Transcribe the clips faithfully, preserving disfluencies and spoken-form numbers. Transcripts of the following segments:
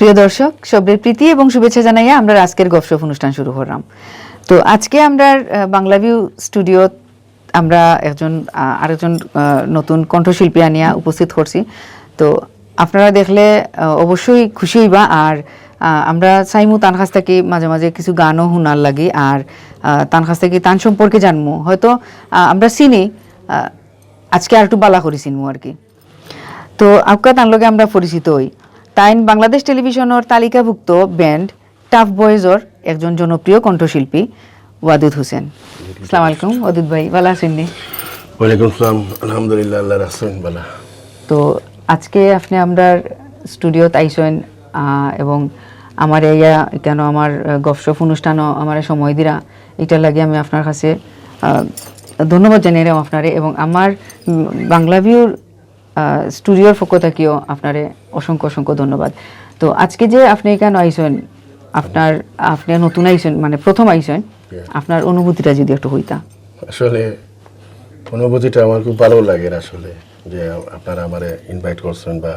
প্রিয় দর্শক, সবরে প্রীতি এবং শুভেচ্ছা জানাইয়া আমরা আজকের গপশপ অনুষ্ঠান শুরু করলাম। তো আজকে আমরা, আহ, বাংলা ভিউ স্টুডিওত আমরা একজন, আহ, আরেকজন, আহ, নতুন কণ্ঠশিল্পী আনিয়া উপস্থিত করছি। তো আপনারা দেখলে, আহ, অবশ্যই খুশি হইবা। আর, আহ, আমরা চাইমু তান কাছ থাকি মাঝে মাঝে কিছু গানও হুনার লাগি। আর, আহ, তান কাছ থাকি তান সম্পর্কে জানমু। হয়তো, আহ, আমরা চিনি, আহ, আজকে আর একটু বালা করি চিনমু আর কি। তো আউক্কা তান লগে আমরা পরিচিত হই। তাইন বাংলাদেশ টেলিভিশনর তালিকাভুক্ত ব্যান্ড টাফ বয়েজর একজন জনপ্রিয় কণ্ঠশিল্পী ওয়াদুদ হোসেন। আসসালামু আলাইকুম ওয়াদুদ ভাই, ভালা আছইন নি? ওয়ালাইকুম আসসালাম, আলহামদুলিল্লাহ, আল্লাহ রাখছইন ভালা। তো আজকে আপনে আমরার স্টুডিওত আইছইন, আহ, এবং আমার ইয়া কেন আমার, আহ, গপশপ অনুষ্ঠানও আমার সময় দিরা, এটার লাগি আমি আপনার কাছে, আহ, ধন্যবাদ জানাইলাম আপনারে এবং আমার, উম, বাংলা ভিউর, আহ, স্টুডিওর পক্ষ থাকিও আপনারে অসংখ্য অসংখ্য ধন্যবাদ। তো আজকে যে আপনে এখানে আইছইন, আপনার, আপনে নতুন আইছইন, মানে প্রথম আইছইন, Yeah. আপনার অনুভূতিটা যদি একটু হইতা। আসলে অনুভূতিটা আমার খুব ভালো লাগে আসলে, যে আপনারা আমারে ইনভাইট করছেন বা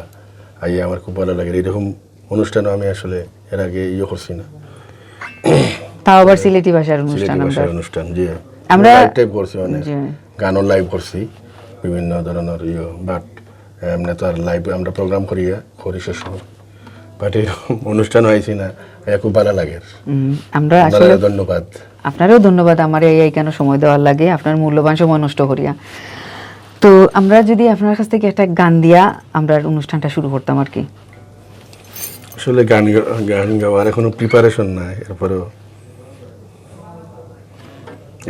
আইয়া আমার খুব ভালো লাগে। এরকম অনুষ্ঠানও আমি আসলে এর আগে ইয়ে করছি না। তাও আবার সিলেটি ভাষার অনুষ্ঠান সিলেটি আমরা। ভাষার অনুষ্ঠান, জি। আমরা লাইভ টাইপ করছি, মানে জি। গানও লাইভ করছি, বিভিন্ন ধরনের ইয়ে, বাট এমনি তো আর লাইভ আমরা প্রোগ্রাম করি, করি সবসময়, বাট এরকম অনুষ্ঠান হয়েছি না, এ খুব ভালো লাগে। উম, আমরা আপনারা আসলে ধন্যবাদ। আপনারেও ধন্যবাদ আমারে এই কেন সময় দেওয়ার লাগি, আপনার মূল্যবান সময় নষ্ট করিয়া। তো আমরা যদি আপনার কাছ থেকে একটা গান দিয়া আমরা অনুষ্ঠানটা শুরু করতাম আর কি। আসলে গান গা-, গান গাওয়ার এখনো প্রিপারেশন নাই, এরপরেও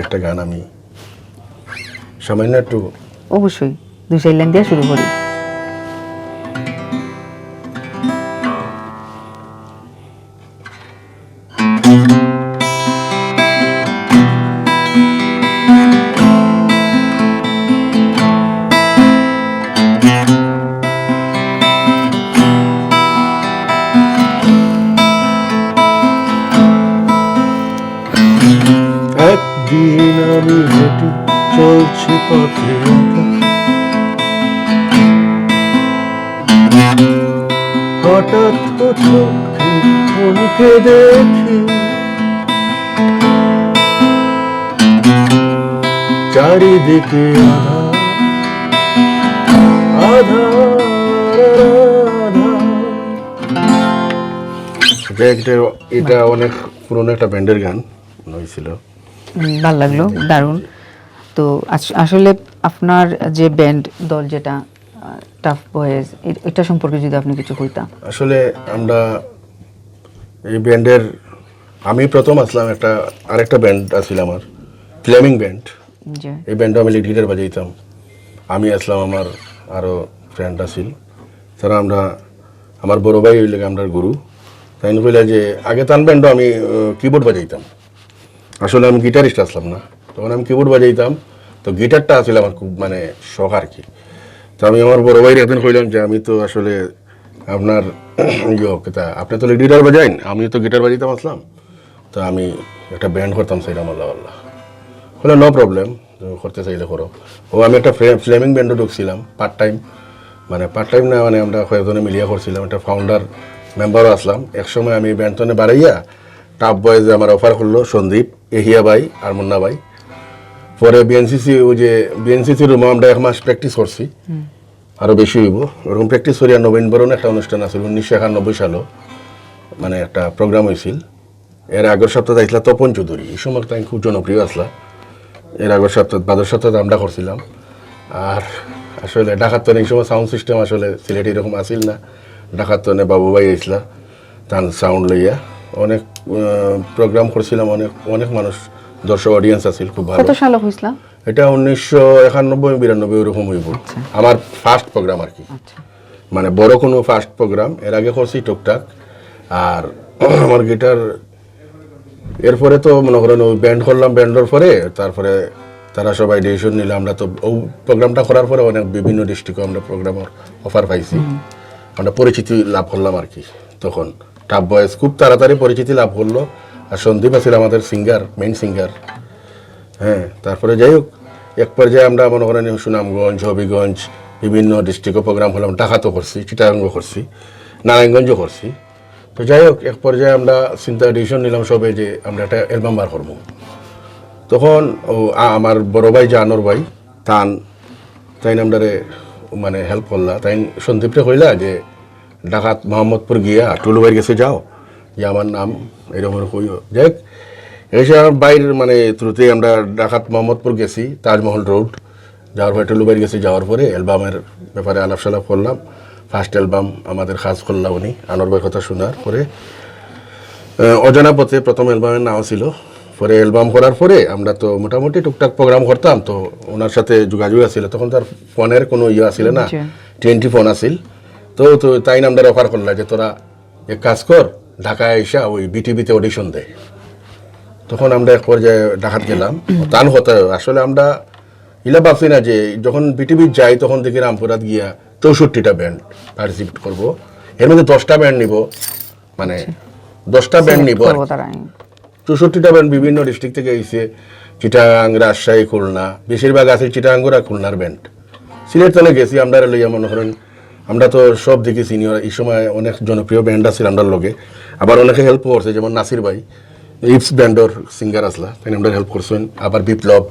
একটা গান আমি সামান্য একটু অবশ্যই দুই চার লাইন দিয়া শুরু করি। একদিন আমি হেঁটে চলছি পথে একা। হঠাৎ তো চোখে থমকে দেখি চারিদিকে আধার, আধার, আধার। এটা একটা, এটা অনেক পুরনো একটা ব্যান্ডের গান হয়েছিল। উম, ভালো লাগলো, দারুণ। তো আস-, আসলে আপনার যে ব্যান্ড দল যেটা, আহ, টাফ বয়েজ, এ-, এটা সম্পর্কে যদি আপনি কিছু কইতা। আসলে আমরা এই ব্যান্ডের, আমি প্রথম আসলাম, একটা আরেকটা ব্যান্ড আছিল আমার, ফ্লেমিং ব্যান্ড। জি। এই ব্যান্ডে আমি লিড গিটার বাজাইতাম। আমি আসলাম, আমার আরও ফ্রেন্ড আছিল, তারা আমরা, আমার বড় ভাই হইলে আমরা গুরু, তাই কইলা যে আগে তান ব্যান্ডে আমি, আহ, কিবোর্ড বাজাইতাম। আসলে আমি গিটারিস্ট আসলাম না, তখন আমি কিবোর্ড বাজাইতাম, তো গিটারটা আসলে আমার খুব মানে শখ আর কি। তো আমি আমার বড় ভাইরে একদিন কইলাম যে আমি তো আসলে আপনার ইয়ে কিতা, আপনি তো লিড গিটার বাজাইন, আমি তো গিটার বাজাইতাম আসলাম, তো আমি একটা ব্যান্ড করতাম চাইলাম, আল্লাহ আল্লাহ। বলে, "নো প্রবলেম, তুমি করতে চাইলে করো।" ও, আমি একটা ফ্লে-, ফ্লেমিং ব্যান্ডও ঢুকছিলাম পার্ট টাইম, মানে পার্ট টাইম না, মানে আমরা কয়েকজনে মিলিয়া করছিলাম, একটা ফাউন্ডার মেম্বারও আসলাম। এক সময় আমি ব্যান্ড তনে বাড়াইয়া টাফ বয়েজে আমার অফার করলো সন্দীপ, এহিয়া ভাই আর মুন্না ভাই। পরে বিএনসিসি, ওই যে বিএনসিসি রুমে আমরা এক মাস প্র্যাকটিস করছি, আরও বেশি হইব। ওরকম প্র্যাকটিস করিয়া নবীন বরণ একটা অনুষ্ঠান আছিল উনিশশো একানব্বই সালো, মানে একটা প্রোগ্রাম হয়েছিল। এর আগের সপ্তাহে আইসলা তপন চৌধুরী, এই সময় তাই খুব জনপ্রিয় আসলা। এর আগের সপ্তাহে, বাদর সপ্তাহে আমরা করছিলাম। আর আসলে ঢাকার তো এই সময় সাউন্ড সিস্টেম আসলে সিলেটে এরকম আছিল না। ঢাকার তো বাবু ভাই আইসলা, তান সাউন্ড লইয়া অনেক, আহ, প্রোগ্রাম করছিলাম, অনেক, অনেক মানুষ, দর্শক অডিয়েন্স আছিল, খুব ভালো। কত সালে হইছিলা? এটা উনিশশো একানব্বই বিরানব্বই ওরকম হইব। আচ্ছা। আমার ফার্স্ট প্রোগ্রাম আর কি। আচ্ছা। মানে বড় কোনো ফার্স্ট প্রোগ্রাম, এর আগে করছি টুকটাক। আর আমার গিটার, এরপরে তো মনে করেন ওই ব্যান্ড করলাম, ব্যান্ডের পরে তারপরে তারা সবাই ডিসিশন নিল, আমরা তো ওই প্রোগ্রামটা করার পরে অনেক বিভিন্ন ডিস্ট্রিক্টে আমরা প্রোগ্রামের অফার পাইছি। আমরা পরিচিতি লাভ করলাম আর কি। তখন টাফ বয়েজ খুব তাড়াতাড়ি পরিচিতি লাভ করলো। আর সন্দীপ আছিল আমাদের সিঙ্গার, মেইন সিঙ্গার। হ্যাঁ, তারপরে যাই হোক, এক পর্যায়ে আমরা মনে করেন সুনামগঞ্জ, হবিগঞ্জ, বিভিন্ন ডিস্ট্রিক্টও প্রোগ্রাম হলাম, ঢাকাতেও করছি, চিটাগাংও করছি, নারায়ণগঞ্জও করছি। তো যাই হোক, এক পর্যায়ে আমরা চিন্তা, ডিসিশন নিলাম সবে যে আমরা একটা অ্যালবাম বার করবো। তখন ও আ-, আমার বড় ভাই, জানোর ভাই, তান তাইন আমরারে মানে হেল্প করলা। তাইন সন্দীপরে কইলা যে ঢাকাত মোহাম্মদপুর গিয়া টুলু ভাইর গেছে যাও, যে আমার নাম এরকম কইও। যাই হোক, এসে আমার ভাইর মানে থ্রুতে আমরা ঢাকাত মোহাম্মদপুর গেছি, তাজমহল রোড। যাওয়ার পরে টুলু ভাইর গেছে যাওয়ার পরে অ্যালবামের ব্যাপারে আলাপ সালাপ করলাম। ফার্স্ট অ্যালবাম আমাদের কাজ করলা উনি, আনোয়ার ভাইর কথা শোনার পরে। আহ, অজানা পথে প্রথম অ্যালবামের নাম ছিল। পরে অ্যালবাম করার পরে আমরা তো মোটামুটি টুকটাক প্রোগ্রাম করতাম, তো ওনার সাথে যোগাযোগ আছিল। তখন তার ফোনের কোনো ইয়ে আছিল না, জি। টিএনটি ফোন আছিল। তো, তো তাইন আমরারে অফার করলা যে তোরা এক কাজ কর, ঢাকায় আইসা ওই বিটিভিতে অডিশন দে। তখন আমরা এক পর্যায়ে ঢাকাত গেলাম। তান কথা আসলে আমরা ইলা ভাবছি না যে যখন বিটিভি যাই তখন দেখি রামপুরাত গিয়া চৌষট্টিটা ব্যান্ড পার্টিসিপেট করব, এর মধ্যে দশটা ব্যান্ড নিব, মানে দশটা ব্যান্ড নিব আর কি। তারা। চৌষট্টিটা ব্যান্ড বিভিন্ন ডিস্ট্রিক্ট থেকে আইছে, চিটাগাং, রাজশাহী, খুলনা, বেশিরভাগ আছে চিটাগাং আর খুলনার ব্যান্ড। সিলেট তো গেছি আমরা লইয়া, মনে করেন আমরা তো সব দেখি সিনিয়র, এই সময় অনেক জনপ্রিয় ব্যান্ড আছিল আমরার লগে, আবার অনেকে হেল্প করছে, যেমন নাসির ভাই, ইপস ব্যান্ডর সিঙ্গার আসলা, তাইন আমরারে হেল্প করছেন। আবার বিপ্লব,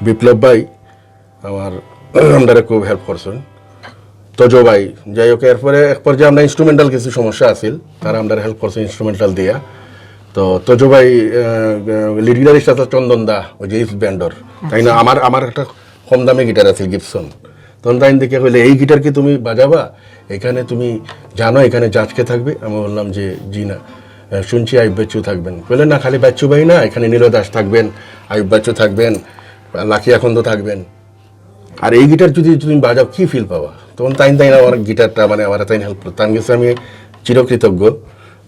বিপ্লব ভাই আমার আমরারে খুব হেল্প করছেন। তজো ভাই, যাই হোক, এরপরে এক পর্যায়ে আমরা ইনস্ট্রুমেন্টাল কিছু সমস্যা আছিল, তারা আমরারে হেল্প করছে ইনস্ট্রুমেন্টাল দিয়া। তো তজো ভাই, লিড গিটারিস্ট আছে চন্দন দা, ওই যে ইপস ব্যান্ডর, তাইন আমার, আমার একটা কম দামি গিটার আছিল গিবসন। তখন তাইন দেখে কইলে, "এই গিটার কি তুমি বাজাবা? এখানে তুমি জানো এখানে জাজ কে থাকবে?" আমি বললাম যে, "জি না।" আহ, শুনছি আইয়ুব বাচ্চু থাকবেন। কইলে, "না, খালি বাচ্চু ভাই না, এখানে নীল দাস থাকবেন, আইয়ুব বাচ্চু থাকবেন, লাকি আখন্দ থাকবেন। আর এই গিটার যদি তুমি বাজাও, কি ফিল পাবা?" তখন তাইন, তাইন আমার গিটারটা, মানে, আমার তাইন হেল্প করতেন। তান গেছে আমি চিরকৃতজ্ঞ।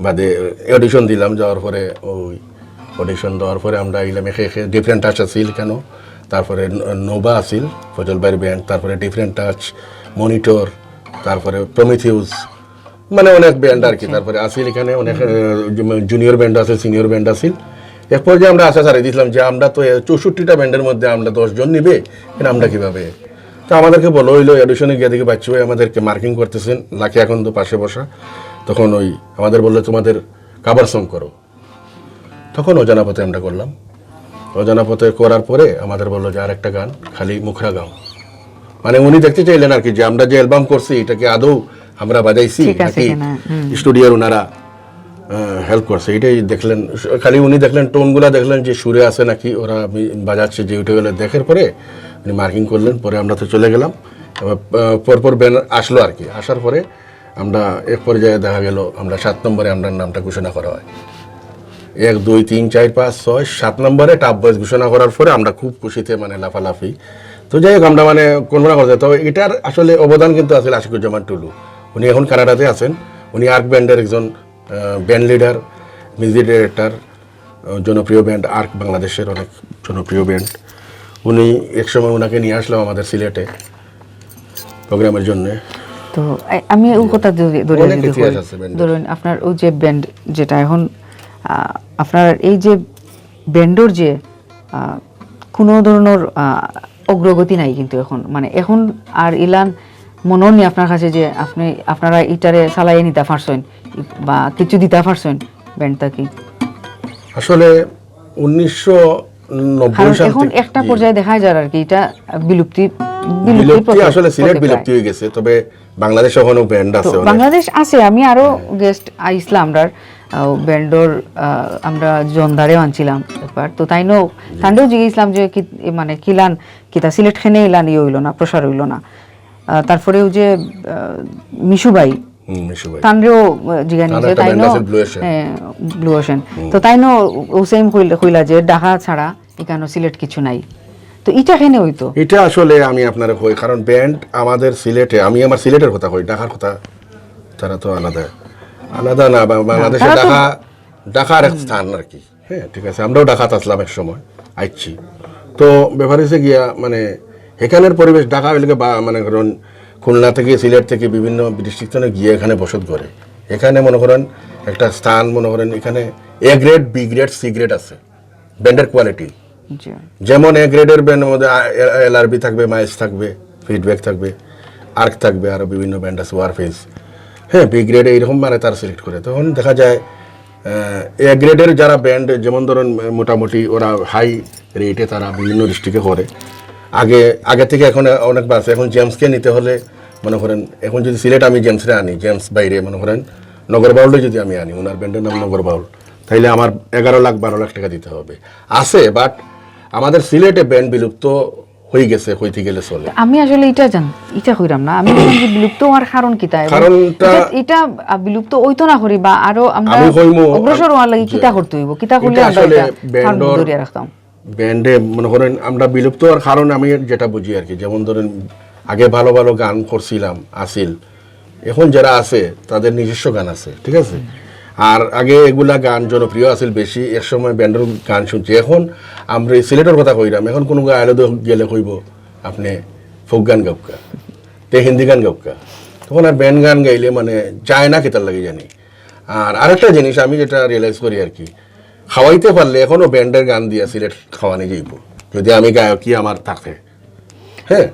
বাদে অডিশন দিলাম, যাওয়ার পরে ওই অডিশন দেওয়ার পরে আমরা আইলাম একে একে। ডিফারেন্ট টাচ আছিল কেন, তারপরে ন-, নোভা আছিল, ফজল ভাইর ব্যান্ড, তারপরে ডিফারেন্ট টাচ, মনিটর, তারপরে প্রমিথিউস, মানে অনেক ব্যান্ড আর কি। আচ্ছা। তারপরে আছিল এখানে অনেক, আহ, জু-, জুনিয়র ব্যান্ড আছিল, সিনিয়র ব্যান্ড আছিল। এক পর্যায়ে আমরা আশা ছাড়িয়ে দিয়েছিলাম যে আমরা তো এই চৌষট্টিটা ব্যান্ডের মধ্যে আমরা দশ জন নিবে, এখানে আমরা কিভাবে? তো আমাদেরকে বলা হইলো, অডিশনে গিয়ে দেখি বাচ্চু ভাই আমাদেরকে মার্কিং করতেছেন, লাকি আখন্দ পাশে বসা। তখন ওই আমাদের বললো, "তোমাদের কাভার সং করো।" তখন অজানা পথে আমরা করলাম। অজানা পথে করার পরে আমাদের বললো যে, "আর একটা গান, খালি মুখরা গাও।" মানে উনি দেখতে চাইলেন আর কি যে আমরা যে অ্যালবাম করছি, এটা কি আদৌ আমরা বাজাইছি নাকি স্টুডিওর ওনারা, আহ, হেল্প করছে, এটাই দেখলেন। খালি উনি দেখলেন, টোনগুলা দেখলেন যে সুরে আছে নাকি, ওরা মি-, বাজাচ্ছে যে উঠে গেলে দেখার পরে উনি মার্কিং করলেন। পরে আমরা তো চলে গেলাম। এবার, আহ, পরপর ব্যান্ড আসলো আর কি। আসার পরে আমরা এক পর্যায়ে দেখা গেল আমরা সাত নম্বরে আমরার নামটা ঘোষণা করা হয়। এক, দুই, তিন, চার, পাঁচ, ছয়, সাত নম্বরে টপ বয়েজ ঘোষণা করার পরে আমরা খুব খুশিতে মানে লাফালাফি। তো যাই হোক, আমরা মানে কল্পনা করতে, তো এটার আসলে অবদান কিন্তু আছে আশিকুজ্জামান টুলু। উনি এখন কানাডাতে আছেন। উনি আর্ক ব্যান্ডের একজন, আহ, ব্যান্ড লিডার, মিউজিক ডাইরেক্টর, আহ, জনপ্রিয় ব্যান্ড আর্ক, বাংলাদেশের অনেক জনপ্রিয় ব্যান্ড। উনি একসময় ওনাকে নিয়ে আসলাম আমাদের সিলেটে প্রোগ্রামের জন্য। তো এ-, আমি ওই কথা ধরে, ধরে অনেক যদি ইতিহাস কই, আছে ব্যান্ডের। ধরুন আপনার ওই যে ব্যান্ড যেটা এখন, আহ, আপনার এই যে ব্যান্ডর যে, আহ, কোনো ধরনের, আহ, অগ্রগতি নাই কিন্তু এখন, মানে এখন আর ইলান মনে নেই আপনার কাছে যে আপনি, আপনারা ইটারে চালাইয়া নিতা পারছইন বা কিছু দিতা পারছইন ব্যান্ড থাকি? আসলে উনিশশো নব্বই কারণ সাল এখন থেকে একটা জি। পর্যায়ে দেখা যায় আর কি, এটা বিলুপ্তি, বিলুপ্তির বিলুপ্তি পথে, আসলে সিলেট পথে প্রায়। বিলুপ্তি হয়ে গেছে, তবে বাংলাদেশ এখনো ব্যান্ড আছে তো অনেক। বাংলাদেশ আছে, আমি আরো হ্যাঁ। গেস্ট আইসলাম আমরার, আহ, ব্যান্ডর, আহ, আমরা জন্দারেও আনছিলাম একবার, তো তাইনও, জি। তানরেও জিজ্ঞেসলাম যে কি, মানে কিলান, কিতা সিলেট খেনে ইলান ইয়ে হইল না, প্রসার হইল না। আহ, তারপরে ওই যে, আহ, মিশু ভাই, হুম, মিশু ভাই। তানরেও, আহ, জিগানি তান যে একটা ব্যান্ড তাইনও, আছে, ব্লু ওশান। হ্যাঁ, ব্লু ওশান। হুম। তো তাইনও ও সেম কইলা, কইলা যে ঢাকা ছাড়া এখানো সিলেট কিছু নাই। তো ইটা কেনে হইতো? এটা আসলে আমি আপনারে কই, কারণ ব্যান্ড আমাদের সিলেটে, আমি আমার সিলেটের কথা কই, ঢাকার কথা তারা তো আলাদা। আলাদা না, বা-, বাংলাদেশে তারা তো ঢাকা, ঢাকার এক স্থান আর কি। হ্যাঁ, ঠিক আছে, আমরাও ঢাকাত আসলাম এক সময়, আইছি। তো ব্যাপার হইছে গিয়া, মানে, এখানের পরিবেশ, ঢাকা হইলে গিয়া বা-, মানে, কারণ খুলনা থেকে, সিলেট থেকে বিভিন্ন ডিস্ট্রিক্ট থেকে গিয়ে এখানে বসত করে। এখানে মনে করেন একটা স্থান, মনে করেন এখানে A grade, B grade, C grade আছে, ব্যান্ডের কোয়ালিটি। জি। যেমন এ গ্রেডের ব্যান্ডের মধ্যে আ-, এ-, এলআরবি থাকবে, মাইলস থাকবে, ফিডব্যাক থাকবে, আর্ক থাকবে, আরও বিভিন্ন ব্যান্ড আছে, ওয়ারফেস। হ্যাঁ, বি গ্রেডে এইরকম মানে তারা সিলেক্ট করে। তখন দেখা যায় এ গ্রেডের যারা ব্যান্ড, যেমন ধরেন, মোটামুটি ওরা হাই রেটে তারা বিভিন্ন ডিস্ট্রিক্টে করে। আগে আগে থেকে এখন অনেক বাড়ছে। এখন জেমসকে নিতে হলে, মনে করেন, এখন যদি সিলেট আমি জেমসরে আনি, জেমস বাইরে, মনে করেন, নগর বাউলরে যদি আমি আনি, ওনার ব্যান্ডের নাম নগর বাউল, তাইলে আমার এগারো লাখ বারো লাখ টাকা দিতে হবে। আছে, বাট আমাদের সিলেটে ব্যান্ড বিলুপ্ত হয়ে গেছে কইতে গেলে চলে। আমি আসলে এটা জান, এটা কইরাম না। আমি বললাম যে বিলুপ্ত হওয়ার কারণ কিতা? এবং কারণটা এটা, এটা, আহ, বিলুপ্ত হইতো না করি বা আরো আমরা আমি কইমু, অগ্রসর হওয়ার লাগি যে কিতা করতে হইব? কিতা করলে এটা আমরা আসলে এটা ব্যান্ডর, ধরিয়া রাখতাম? ব্যান্ডে মনে করেন আমরা বিলুপ্ত হওয়ার কারণ আমি যেটা বুঝি আর কি, যেমন ধরেন আগে ভালো ভালো গান করছিলাম, আসিল, এখন যারা আছে তাদের নিজস্ব গান আছে, ঠিক আছে? আর আগে এগুলা গান জনপ্রিয় আছিল বেশি, এক সময় ব্যান্ডর গান শুনছি। এখন আমরা এই সিলেটর কথা কইরাম, এখন কোনো গায়ে আলো গেলে কইব, "আপনি ফোক গান গাউক্কা, তে হিন্দি গান গাউক্কা।" তখন আর ব্যান্ড গান গাইলে মানে যায় না, কিতার লাগি জানি। আর আরেকটা জিনিস আমি যেটা রিয়েলাইজ করি আর কি, খাওয়াইতে পারলে এখনো ব্যান্ডের গান দিয়া সিলেট খাওয়ানি যাইব, যদি আমি গায়কি আমার থাকে। হ্যাঁ,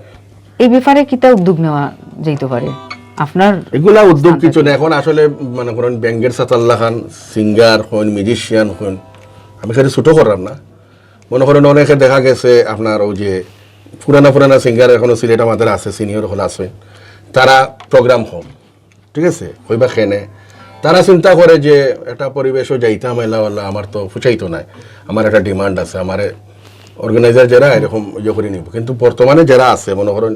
এই ব্যাপারে কিতা উদ্যোগ নেওয়া যাইতে পারে আপনার? এগুলা উদ্যোগ কিছু না। এখন আসলে মনে করেন ব্যাঙের ছাতার লাখান সিঙ্গার হইন, মিউজিশিয়ান হইন, আমি সেটা ছোট করলাম না। মনে করেন অনেকে দেখা গেছে আপনার ওই যে পুরানা পুরানা সিঙ্গার এখনো সিলেট আমাদের আছে, সিনিয়র হল আছে, তারা প্রোগ্রাম কম, ঠিক আছে, হইবা কেনে। তারা চিন্তা করে যে একটা পরিবেশও যাইতাম, এলা ওলা আমার তো ফুচাইতো নাই, আমার একটা ডিমান্ড আছে, আমার অর্গানাইজার যারা এরকম ইয়ে করে নিব। কিন্তু বর্তমানে যারা আছে, মনে করেন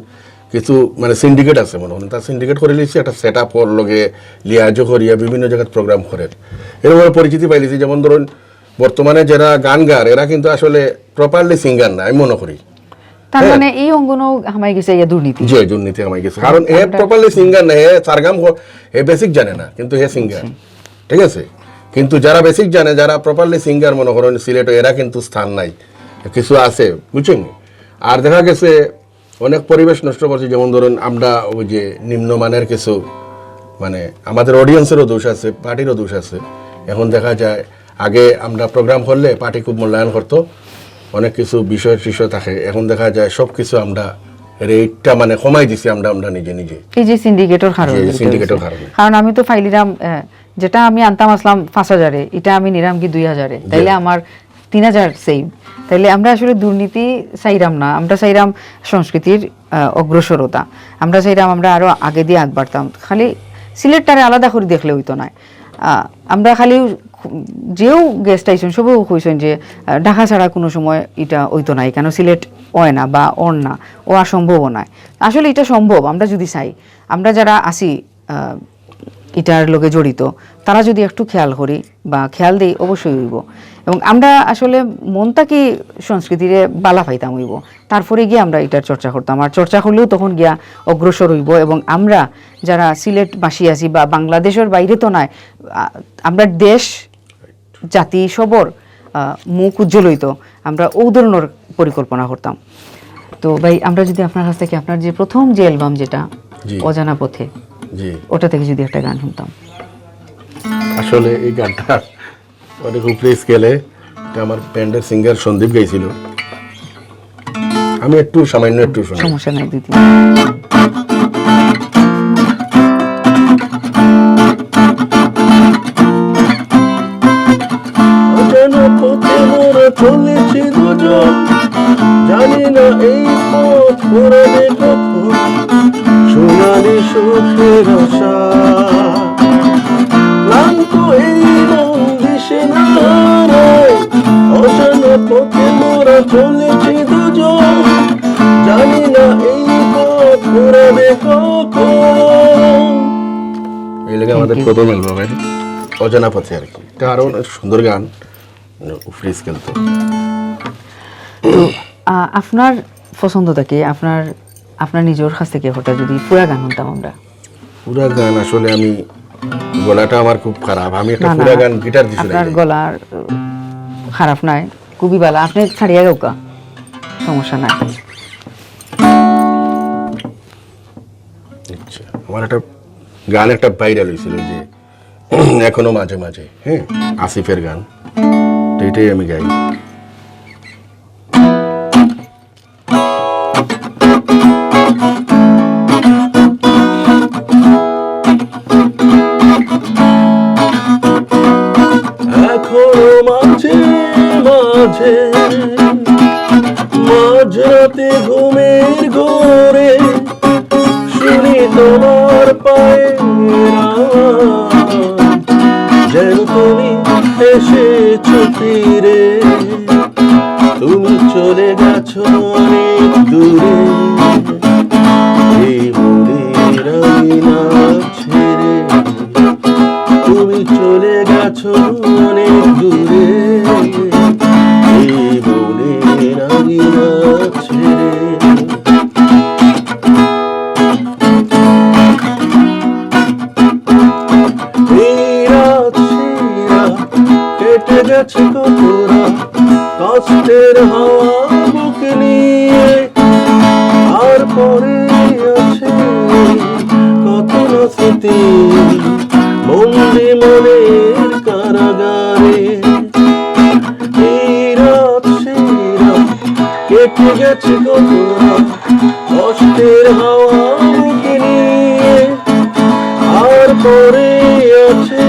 কিছু মানে সিন্ডিকেট আছে, মনে করেন তার সিন্ডিকেট করে লিখছে, একটা সেট আপ ওর লগে লিয়াজও করিয়া বিভিন্ন জায়গায় প্রোগ্রাম করে, এরকম পরিচিতি পাইলিছি। যেমন ধরুন বর্তমানে যারা গান গার, এরা কিন্তু আসলে প্রপারলি সিঙ্গার না, আমি মনে করি। তার হ্যাঁ। মানে এই অঙ্গনও হামাই গেছে ইয়া দুর্নীতি। যে দুর্নীতি হামাই গেছে, কারণ এ আমরা প্রপারলি সিঙ্গার না, এ সারগাম হ-, এ বেসিক জানে না, কিন্তু হে সিঙ্গার, ঠিক আছে? কিন্তু যারা বেসিক জানে, যারা প্রপারলি সিঙ্গার মনে করেন সিলেটে, এরা কিন্তু স্থান নাই, কিছু আছে, বুঝছেন? আর দেখা গেছে অনেক পরিবেশ নষ্ট করছে। যেমন ধরুন আমরা ওই যে নিম্নমানের কিছু, মানে আমাদের অডিয়েন্সেরও দোষ আছে, পার্টিরও দোষ আছে। এখন দেখা যায় আগে আমরা প্রোগ্রাম করলে পার্টি খুব মূল্যায়ন করতো, অনেক কিছু বিষয় টিষয় থাকে। এখন দেখা যায় সব কিছু আমরা রেটটা মানে কমাই দিছি আমরা, আমরা নিজে নিজে। এই যে সিন্ডিকেটর কারণে যে বলতে সিন্ডিকেটর হয়েছে। কারণে। কারণ আমি তো ফাইলিরাম, আহ, যেটা আমি আনতাম আসলাম পাঁচ হাজারে, এটা আমি নিরাম কি দুই হাজারে, তাইলে আমার তিন হাজার সেভ। তাইলে আমরা আসলে দুর্নীতি চাইরাম না, আমরা চাইরাম সংস্কৃতির, আহ, অগ্রসরতা। আমরা চাইরাম আমরা আরো আগে দিয়ে আগ বাড়তাম। খালি সিলেটটারে আলাদা করে দেখলে হইতো না। আহ, আমরা খালি যেও গেস্ট আইসন সবেও কইছেন যে, আহ, ঢাকা ছাড়া কোনো সময় এটা হইতো না, কেন সিলেট হয় না বা অন না, ও আর সম্ভবও নয়। আসলে এটা সম্ভব, আমরা যদি চাই, আমরা যারা আছি, আহ, এটার লগে জড়িত, তারা যদি একটু খেয়াল করি বা খেয়াল দেই, অবশ্যই হইব। এবং আমরা আসলে মন থাকি সংস্কৃতিরে বালা পাইতাম হইব, তারপরে গিয়ে আমরা এটার চর্চা করতাম। আর চর্চা করলেও তখন গিয়া অগ্রসর হইব। এবং আমরা যারা সিলেটবাসী আছি বা বাংলাদেশের বাইরে তো নয়, আ, আমরা দেশ জাতি সবর, আহ, মুখ উজ্জ্বল হইতো, আমরা ও ধরনের পরিকল্পনা করতাম। তো ভাই, আমরা যদি আপনার কাছ থেকে আপনার যে প্রথম যে অ্যালবাম যেটা জি। অজানা পথে, জি। ওটা থেকে যদি একটা গান শুনতাম। আসলে এই গানটা অনেক উপরে স্কেলে, এটা আমার ব্যান্ডের সিঙ্গার সন্দীপ গাইছিল। আমি একটু, সামান্য একটু শোনাই। সমস্যা নাই দিদি। অজানা পথে মোরা চলেছি দুজন, জানি না এই পথ ফুরাবে কখন। সোনালি সুখের আশা, ক্লান্ত এই মন দিশেহারা। অজানা পথে মোরা চলেছি দুজন, জানি না এই পথ ফুরাবে কখন। এই লাগে আমাদের প্রথম অ্যালবামের অজানা পথে আর কি। এটা আরো অনেক সুন্দর গান, মানে, উপরে স্কেল তো। তো, আহ, আপনার পছন্দ থাকে, আপনার, আপনার নিজের কাছ থেকে হঠাৎ যদি পুরা গান শুনতাম আমরা। পুরা গান আসলে আমি, গলাটা আমার খুব খারাপ, আমি একটা না, না, পুরা গান গিটার দিয়ে আপনার শুনাই দেই। গলা, আহ, খারাপ নাই, খুবই ভালো। আপনি ছাড়িয়া গাউকা, সমস্যা নাই। আচ্ছা, আমার একটা গান একটা ভাইরাল হয়েছিল যে এখনো মাঝে মাঝে, হ্যাঁ, আসিফের গান, তো এটাই আমি গাই। মাঝরাতে ঘুমের ঘোরে শুনি তোমার পায়ের আওয়াজ, যেন তুমি এসেছো ফিরে। তুমি চলে গেছো অনেক দূরে, এই মনের আঙিনা ছেড়ে। তুমি চলে গেছো অনেক দূরে, এই মনের আঙিনা ছেড়ে। এই রাত সেরা কেটে গেছে কত রাত, কষ্টের হাওয়া বুকে নিয়ে। আর পড়ে আছে কত না স্মৃতি, বন্দি মনের কারাগারে। এই রাত সেরা কেটে গেছে কত রাত, কষ্টের হাওয়া বুকে নিয়ে। আর পড়ে আছে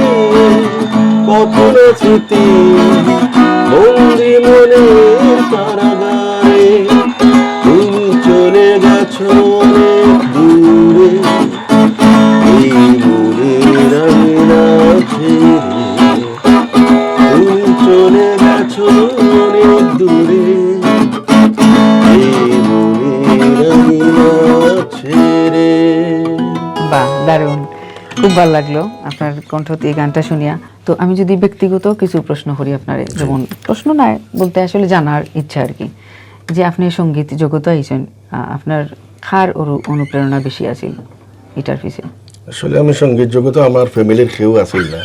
কত না স্মৃতি, বন্দি মনের কারাগারে। তুমি চলে গেছো অনেক দূরে, এই মনের আঙিনা ছেড়ে। তুমি চলে গেছো অনেক দূরে, এই মনের আঙিনা ছেড়ে। বাহ, দারুণ। খুব ভালো লাগলো আপনার কণ্ঠত এই গানটা শুনিয়া। তো আমি যদি ব্যক্তিগত কিছু প্রশ্ন করি আপনারে, যেমন প্রশ্ন নাই বলতে আসলে জানার ইচ্ছা আর কি, যে আপনি সঙ্গীত জগতে আইছেন, আহ, আপনার কার অনু-, অনুপ্রেরণা বেশি আছিল এটার পিছে? আসলে আমি সঙ্গীত জগতে আমার ফ্যামিলির কেউ আছিল না।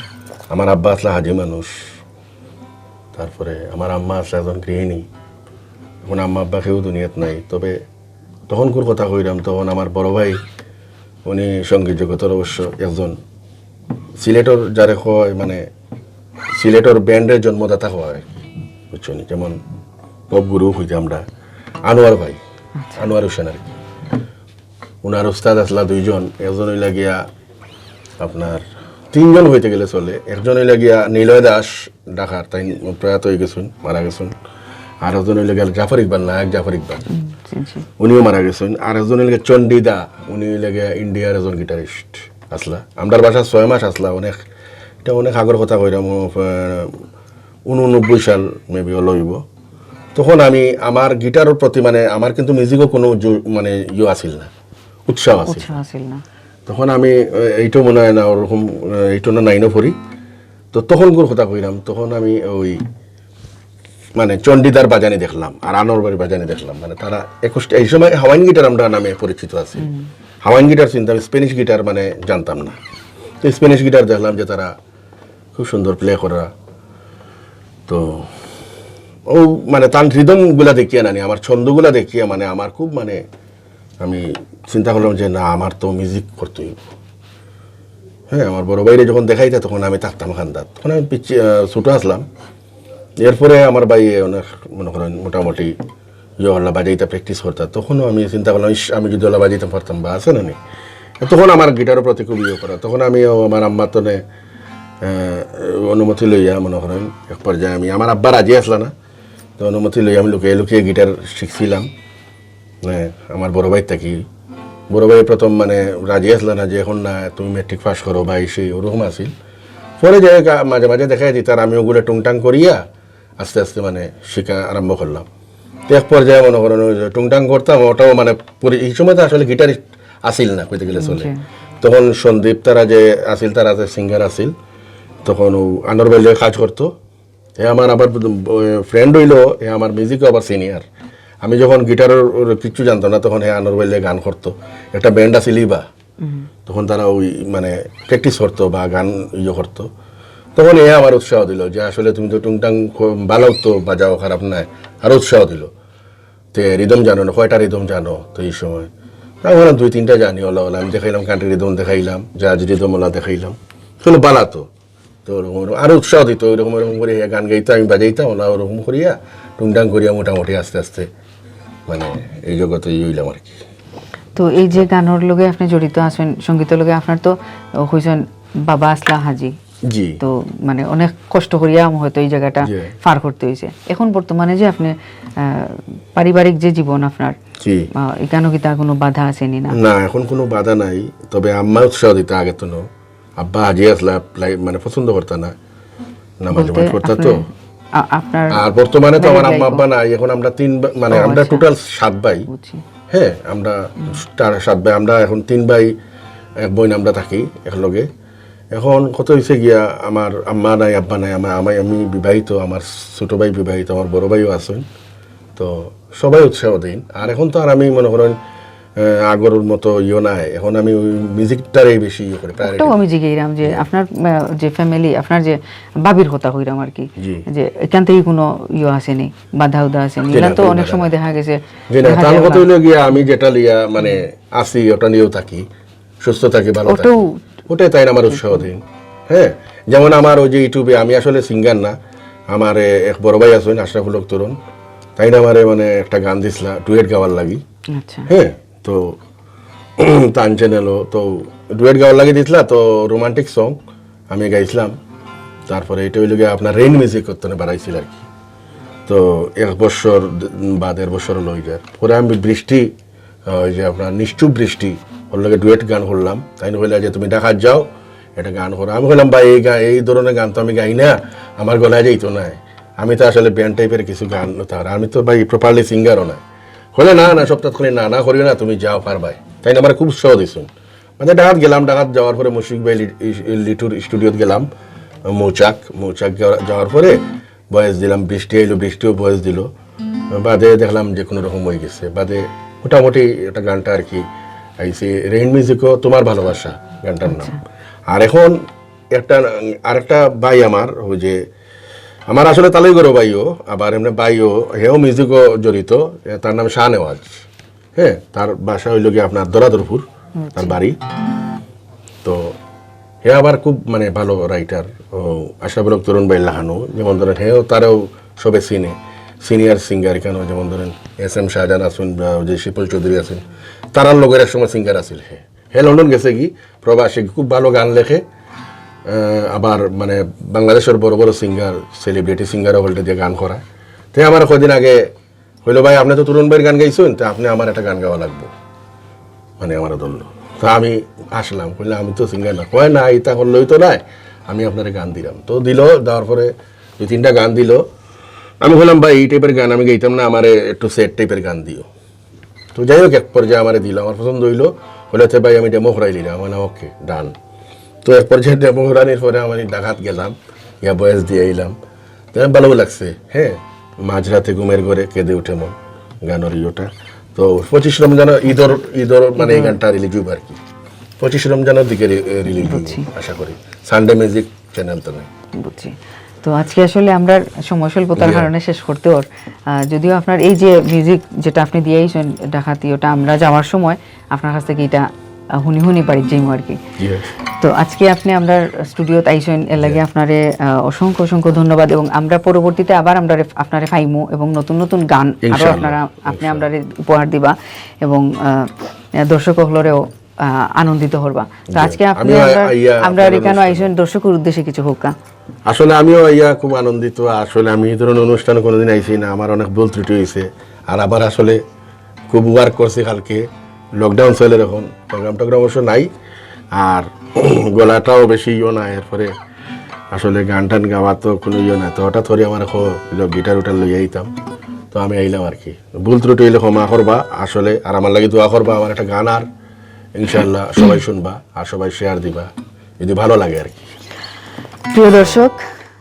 আমার আব্বা আসলে হাজি মানুষ, তারপরে আমার আম্মা আসলে একজন গৃহিণী। এখন আম্মা আব্বা কেউ দুনিয়াত নাই, তবে তখনকুর কথা কইরাম, তখন আমার বড় ভাই, উনি সঙ্গীত জগতের অবশ্য একজন সিলেটর যারে কয়, মানে, সিলেটর ব্যান্ডের জন্মদাতা কয় আর কি, বুঝছো নি? যেমন পপ গুরু কইতে আমরা আনোয়ার ভাই, আনোয়ার হোসেন আর কি। উনার উস্তাদ আসলা দুইজন, একজন হইলা গিয়া আপনার তিনজন হইতে গেলে চলে। একজন হইলা গিয়া নিলয় দাস ঢাকার, তাই প্রয়াত হয়ে গেছেন, মারা গেছেন। আর একজন হইলা গিয়া জাফর ইকবাল, নায়ক জাফর ইকবাল, জি, জি। উনিও মারা গেছেন। আর একজন হইলা গিয়া চণ্ডীদা, উনি হইলা গিয়া ইন্ডিয়ার একজন গিটারিস্ট আসলা। আমরার বাসা ছয় মাস আসলা, অনেক, এটা অনেক আগর কথা কইরাম, আহ, ঊননব্বই সাল মেবি হলো হইব। তখন আমি আমার গিটারের প্রতি, মানে, আমার কিন্তু মিউজিকও কোনো জো-, মানে, ইয়ে আছিল না, উৎসাহ আছিল উৎসাহ না। আছিল না। তখন আমি, আহ, এইটো মনে হয় না, ওরকম, আহ, এইটো না নাইনও পড়ি। তো তখনকুর কথা কইরাম, তখন আমি ওই, মানে, চণ্ডীদার বাজানি দেখলাম, আর আনোয়ার ভাইর বাজানি দেখলাম, মানে, তারা একুশ, এই সময় হাওয়াইন গিটার আমরা নামে পরিচিত আছি। হাওয়াইন গিটার চিনতাম, স্প্যানিশ গিটার, মানে, জানতাম না। তো স্প্যানিশ গিটার দেখলাম যে তারা খুব সুন্দর প্লে করা। তো ও, মানে, তান রিদম গুলা দেখিয়া নানি, আমার ছন্দগুলা দেখিয়া, মানে, আমার খুব, মানে, আমি চিন্তা করলাম যে না, আমার তো মিউজিক করতেই। হ্যাঁ, আমার বড় ভাইরে যখন দেখাইতা, তখন আমি থাকতাম কান্দাত, তখন আমি পিছি, আহ, ছোট আসলাম। এরপরে আমার ভাই অনেক, মনে করেন, মোটামুটি ইয়ে হল্লা বাজাইতা, প্র্যাকটিস করতা, তখনও আমি চিন্তা করলাম, "ইস, আমি যদি হল্লা বাজাইতাম পারতাম বা আছে না নি।" তখন আমার গিটারের প্রতি খুব ইয়ে করা। তখন আমি ও আমার আম্মার তনে, আহ, অনুমতি লইয়া, মনে করেন, এক পর্যায়ে আমি, আমার আব্বা রাজি আসলা না, তো অনুমতি লইয়া আমি লুকিয়ে লুকিয়ে গিটার শিখছিলাম। হ্যাঁ, আমার বড় ভাই থাকি, বড় ভাই প্রথম, মানে, রাজি আসলা না যে এখন না, তুমি ম্যাট্রিক পাস করো বা এই সেই ওরকম আছিল। পরে যাই হোক, আ, মাঝে মাঝে দেখাই দিতার, আমি ওগুলো টুংটাং করিয়া আস্তে আস্তে, মানে, শিখা আরম্ভ করলাম। তো এক পর্যায়ে মনে করেন ওই যে টুংটাং করতাম, ওটাও, মানে, পরি-, এই সময় তো আসলে গিটারিস্ট আসিল না, কইতে গেলে চলে। জি। তখন সন্দীপ তারা যে আসিল, তারা যে সিঙ্গার আসিল, তখন ও আনোয়ার ভাইর লগে কাজ করতো। হে আমার আবার ফ্রেন্ড হইলো, হে আমার মিউজিকও আবার সিনিয়র। আমি যখন গিটারের ওর কিচ্ছু জানতাম না, তখন হে আনোয়ার ভাইর লগে গান করতো। একটা ব্যান্ড আছিল ইবা, তখন তারা ওই, মানে, প্র্যাকটিস করতো বা গান ইয়ে করতো। তখন এ আমার উৎসাহ দিল যে আসলে তুমি তো টুংটাং খ-, ভালো তো বাজাও, খারাপ নয়, আরো উৎসাহ দিল। তে রিদম জানো না, কয়টা রিদম জানো? তো এই সময় আমি বললাম, "দুই তিনটা জানি, ওলা ওলা।" আমি দেখাইলাম, কান্ট্রি রিদম দেখাইলাম, জাজ রিদম ওলা দেখাইলাম, শুনো, বালা তো। তো ওরকম ওরকম আরো উৎসাহ দিত, ওইরকম ওরকম করে গান গাইতো, আমি বাজাইতাম, ওলা ওরকম করিয়া টুংটাং করিয়া মোটামুটি আস্তে আস্তে, মানে, এই জগতে ইয়ে হইলাম আর কি। তো এই যে গানের লগে আপনি জড়িত আছেন, সঙ্গীতের লগে, আপনার তো, আহ, হইছেন বাবা আসলা হাজি, জি। তো মানে অনেক কষ্ট করিয়া হয়তো এই জায়গাটা জি। পার করতে হয়েছে। এখন বর্তমানে যে আপনি আহ, পারিবারিক যে জীবন আপনার, জি। আহ, এখানো কিতা কোনো বাধা আছে নি না? না, এখন কোনো বাধা নাই, তবে আম্মা উৎসাহ দিতা আগে তো না। আব্বা হাজি আসলা, লাই- মানে পছন্দ করতা না, নামাজ বলতে জামাত করতা আপনি- তো। আ- আপনার আর বর্তমানে তো আমার married আম্মা life-ও? আব্বা নাই, এখন আমরা তিন বা- মানে ও, আমরা আচ্ছা। টোটাল সাত ভাই। বুঝছি। হ্যাঁ, আমরা তার সাত ভাই, আমরা এখন তিন ভাই এক বোন আমরা থাকি একলগে। এখন কত হয়েছে গিয়া, আমার আম্মা নাই, আব্বা নাই, আমার আমি আমি বিবাহিত, আমার ছোট ভাই বিবাহিত, আমার বড় ভাইও আছেন। তো সবাই উৎসাহ দেন। আর এখন তো আর আমি মনে করেন আহ, আগর মতো ইয়ে নাই, এখন আমি ওই মিউজিকটারেই বেশি ইয়ে করি, priority ওটাও আমি জিজ্ঞেস যে আপনার আহ, যে ফ্যামিলি, আপনার যে ভাবির কথা কইরাম আর কি, জি। যে এখান থেকে কোনো ইয়ে আসেনি, বাধা উধা আসেনি? জি না, এগুলা তো কোনো অনেক বাধা সময় নাই। দেখা গেছে, জি না, দেখা তার যায় কথা না। হইলো গিয়া আমি যেটা লিয়া মানে আসি, ওটা নিয়েও থাকি, সুস্থ থাকি, ভালো থাকি, ওটাও- ওটাই তাই আমার উৎসাহ দিন। হ্যাঁ, যেমন আমার ওই যে ইউটিউবে, আমি আসলে সিঙ্গার না, আমার এ, এক বড় ভাই আছেন আশরাফুল হক তরুণ, তাই না আমারে মানে একটা গান দিছলা ডুয়েট গাওয়ার লাগি। আচ্ছা। হ্যাঁ, তো তান চ্যানেলও তো ডুয়েট গাওয়ার লাগি দিছলা, তো রোমান্টিক সং আমি গাইছিলাম। তারপরে এটা হইলো গিয়া আপনার রেইন মিউজিক করতে বাড়াইছিল আর কি। তো এক বছর বা দেড় বছর হলো ওই যার পরে আমি বৃষ্টি, আহ, ওই যে আপনার নিশ্চুপ বৃষ্টি, ওর লগে ডুয়েট গান করলাম। তাই না, কইলা যে তুমি ঢাকাত যাও, একটা গান করো। আমি কইলাম, ভাই, এই গান, এই ধরনের গান তো আমি গাই না, আমার গলায় যাইতো না। আমি তো আসলে ব্যান্ড টাইপের কিছু গান, তার আমি তো ভাই প্রপারলি সিঙ্গারও না। কইলে, না না, সপ্তাহ করি না না করিও না, তুমি যাও, পারবাই। তাই না, আমার খুব উৎসাহ দিছুন। মানে ঢাকাত গেলাম, ঢাকাত যাওয়ার পরে মুশফিক ভাই লি- ইস- লিটুর স্টুডিওত গেলাম, মৌচাক, মৌচাক যাওয়ার- যাওয়ার পরে ভয়েস দিলাম, বৃষ্টি আইলো, বৃষ্টিও ভয়েস দিল। বাদে দেখলাম যে কোনো রকম হয়ে গেছে। বাদে মোটামুটি একটা গানটা আর কি আইছে, রেইন মিউজিকও তোমার ভালোবাসা গানটার নাম। আর এখন একটা, আরেকটা ভাই আমার, ওই যে আমার আসলে তালই গরো ভাইও, আবার এমনি ভাইও, হেও মিউজিকও জড়িত, এ, তার নাম শাহনেওয়াজ। হ্যাঁ, তার বাসা হইল গিয়ে আপনার দরাদরপুর, তার বাড়ি। তো হে আবার খুব মানে ভালো রাইটার, আশরাফুল হক তরুণ ভাই লাখানো, যেমন ধরেন হেও তারেও সবে চিনে, সিনিয়র সিঙ্গার এখানেও যেমন ধরেন এস এম শাহজাহান আছেন বা ওই যে শিপল চৌধুরী আছেন, তারার লগের এক সময় সিঙ্গার আছিল হে। হে লন্ডন গেছে কি প্রবাসে, খুব ভালো গান লেখে। আহ, আবার মানে বাংলাদেশের বড় বড় সিঙ্গার, সেলিব্রিটি সিঙ্গারও হল্টে দিয়ে গান করায়। তে আমার কদিন আগে কইলো, ভাই, আপনি তো তরুণ ভাইয়ের গান গাইছেন, তো আপনি আমার একটা গান গাওয়া লাগবো, মানে আমার দল। তো আমি আসলাম, কইলে, আমি তো সিঙ্গার না। কয়, না, এটা করলেই তো নাই, আমি আপনারে গান দিলাম। তো দিল, দেওয়ার পরে দুই তিনটা গান দিল। আমি বললাম, ভাই, এই টাইপের গান আমি গাইতাম না, আমারে একটু স্যাড টাইপের গান দিও। তো যাই হোক, এক পর্যায়ে আমারে দিল, আমার পছন্দ হইলো। বলে, আচ্ছা ভাই, আমি ডেমো করাই দিলাম। আমি বললাম, ওকে, ডান। তো এক পর্যায়ে ডেমো করানির পরে আমি ঢাকাত গেলাম, ইয়া ভয়েস দিয়ে আইলাম। তো ভালো লাগছে। হ্যাঁ, মাঝরাতে ঘুমের ঘরে কেঁদে উঠে মন, গানের ইয়েটা। তো পঁচিশ রমজান, ঈদর ঈদর মানে এই গানটা রিলিজ হইব আর কি, পঁচিশ রমজানের দিকে রিলিজ হইব আশা করি। সানডে মিউজিক চ্যানেল তো নাই। বুঝছি। তো আজকে আসলে আমরা সময় স্বল্পতার কারণে শেষ করতে ওর, আহ, যদিও আপনার এই যে মিউজিক যেটা আপনি দিয়ে আইছেন ডাকাতি, ওটা আমরা যাওয়ার সময় আপনার কাছ থেকে এটা, আহ, হুনি হুনি বাড়ির যাইমু আর কি। তো আজকে আপনি আমরা স্টুডিওত আইছেন, এর লাগি আপনারে, আহ, অসংখ্য অসংখ্য ধন্যবাদ। এবং আমরা পরবর্তীতে আবার আমরা রে- আপনারে পাইমু এবং নতুন নতুন গান আরো ইনশাআল্লাহ, আপনারা, আপনি আমরা উপহার দিবা এবং, আহ, দর্শক অকলরেও, আহ, আনন্দিত করবা। তো আজকে আপনি আমিও আমরা, আইয়া আমরা আপনার এখানে অনুষ্ঠানে। আইছেন, দর্শকর উদ্দেশ্যে কিছু হোক। আসলে আমিও আইয়া খুব আনন্দিত। আসলে আমি এই ধরনের অনুষ্ঠানে কোনোদিন আইছি না, আমার অনেক ভুল ত্রুটি হয়েছে। আর আবার আসলে খুব ওয়ার্ক করছি কালকে, লকডাউন চলে এখন, প্রোগ্রাম টোগ্রাম অবশ্য নাই, আর গলাটাও বেশি ইয়ে না। এরপরে আসলে গান টান গাওয়া তো কোনো ইয়ে না, তো হঠাৎ করে আমার গিটার উটার লইয়া আইতাম, তো আমি আইলাম আর কি। ভুল ত্রুটি হইলে ক্ষমা করবা আসলে, আর আমার লাগি দোয়া করবা, আমার একটা গান আর ইনশাআল্লাহ সবাই শুনবা আর সবাই শেয়ার দিবা যদি ভালো লাগে আর কি। প্রিয় দর্শক,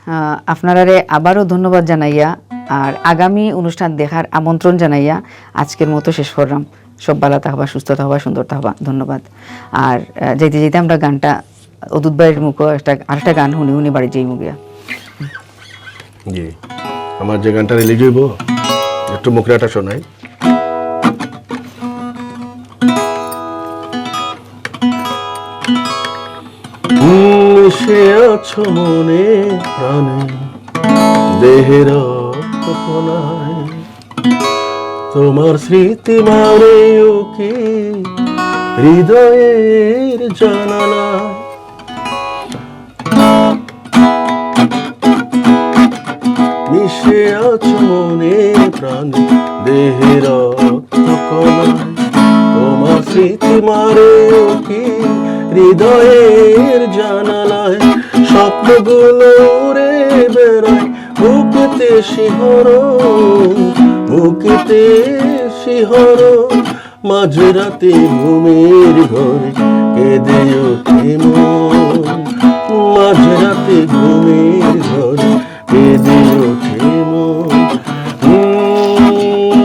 আহ, আপনারারে আবারও ধন্যবাদ জানাইয়া আর আগামী অনুষ্ঠান দেখার আমন্ত্রণ জানাইয়া আজকের মতো শেষ করলাম। সব ভালো থাকবা, সুস্থ থাকবা, সুন্দর থাকবা। ধন্যবাদ। আর, আহ, যাইতে যাইতে আমরা গানটা অদূত ভাইয়ের মুখো একটা, আরেকটা গান হুনি হুনি বাড়ি যাইমু গিয়া। জি, আমার যে গানটা রিলিজ হইব, একটু মুখরাটা শোনাই। মিশে আছো মনে প্রাণে, দেহের কল্পনায়। তোমার স্মৃতি মারে উকি হৃদয়ের জানালায়। মিশে আছো মনে প্রাণে, দেহে রক্ত কণায়। তোমার স্মৃতি মারে উকি হৃদয়ের জানালায়। স্বপ্নগুলো উড়ে বেড়ায় বুকেতে শিহরণ, বুকেতে শিহরণ। মাঝরাতে ঘুমের ঘরে কেঁদে ওঠে মন, মাঝরাতে ঘুমের ঘরে কেঁদে ওঠে মন। হুম,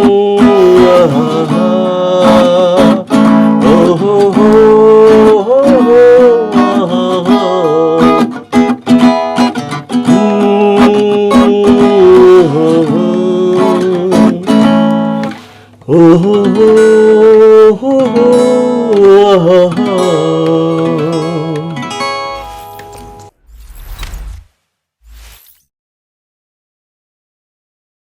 আহা, হা, ও হো হো, হো হো, আহা, হা। হুম, হো হো, ও হো হো, হো হো, আহা, হা।